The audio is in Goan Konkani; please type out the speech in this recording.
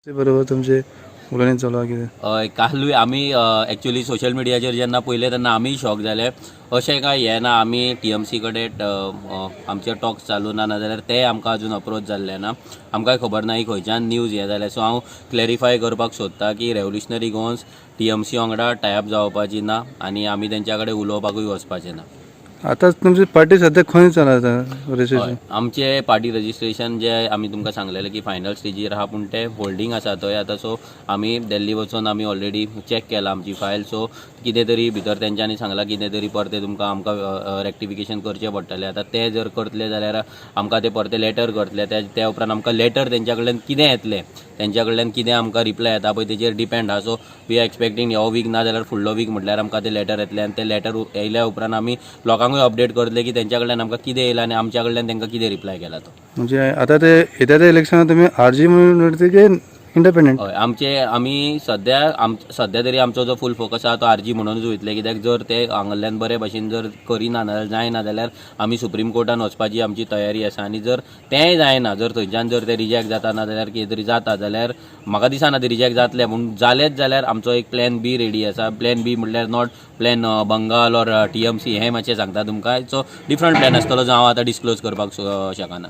बरोबर तुमचे उलोवणें चालू आहा कितें? हय, कालूय आमी एक्चुली सोशल मिडियाचेर जेन्ना पळयलें तेन्ना आमीय शॉक जाले. अशें कांय हें ना, आमी टीएमसी कडेन आमचे टॉक्स चालू ना, नाजाल्यार ते आमकां अजून अप्रोच जाल्ले ना. आमकांय खबर ना ही खंयच्यान न्यूज हें जालें. सो हांव क्लॅरिफाय करपाक सोदता की रेवोल्युशनरी गोवन्स टीएमसी वांगडा टायप जावपाची ना आनी आमी तेंच्या कडेन उलोवपाकूय वचपाचें ना. आतां तुमची पार्टी सद्या खंय चालू आसा रजिस्ट्रेशन? हय, आमचे पार्टी रजिस्ट्रेशन जे आमी तुमकां सांगलेलें की फायनल स्टेजीर आहा, पूण ते होल्डींग आसा थंय आतां. सो आमी दिल्ली वचून आमी ऑलरेडी चॅक केला आमची फायल. सो कितें तरी भितर तेंच्यांनी सांगलां, कितें तरी परतें तुमकां आमकां रेक्टिफिकेशन करचें पडटलें. आतां तें जर करतले जाल्यार आमकां ते परते लेटर करतले. त्या उपरांत आमकां लेटर तेंच्या कडल्यान कितें येतलें, तेंच्या कडल्यान कितें आमकां रिप्लाय येता पळय तेजेर डिपेंड आहा. सो we are expecting हो वीक ना जाल्यार फुडलो वीक म्हटल्यार आमकां ते लेटर येतले आनी ते लेटर येयल्या उपरांत आमी लोकांकूय अपडेट करतले की तेंच्या कडल्यान आमकां कितें येयलां आनी आमच्या कडल्यान तांकां कितें रिप्लाय केला तो. म्हणजे आतां ते येत्या त्या इलेक्शनात तुमी आरजी म्हणून लढते की इंडिपेंडंट? हय, आमचे आमी सद्या सद्या तरी आमचो जो फूल फोकस आहा तो आरजी म्हणूनच वयतले, कित्याक जर ते हांगल्ल्यान बरे भाशेन जर करिना नाजाल्यार जायना जाल्यार आमी सुप्रीम कोर्टान वचपाची आमची तयारी आसा. आनी जर तेंय जायना, जर थंयच्यान जर ते रिजेक्ट जाता ना जाल्यार कितें तरी जाता जाल्यार, म्हाका दिसना ते रिजेक्ट जातले, पूण जालेच जाल्यार आमचो एक प्लॅन बी रेडी आसा. प्लॅन बी म्हटल्यार not plan Bengal or TMC, हें मातशें सांगता तुमकां. सो डिफरंट प्लॅन आसतलो जो हांव आतां डिस्क्लोज करपाक शकना.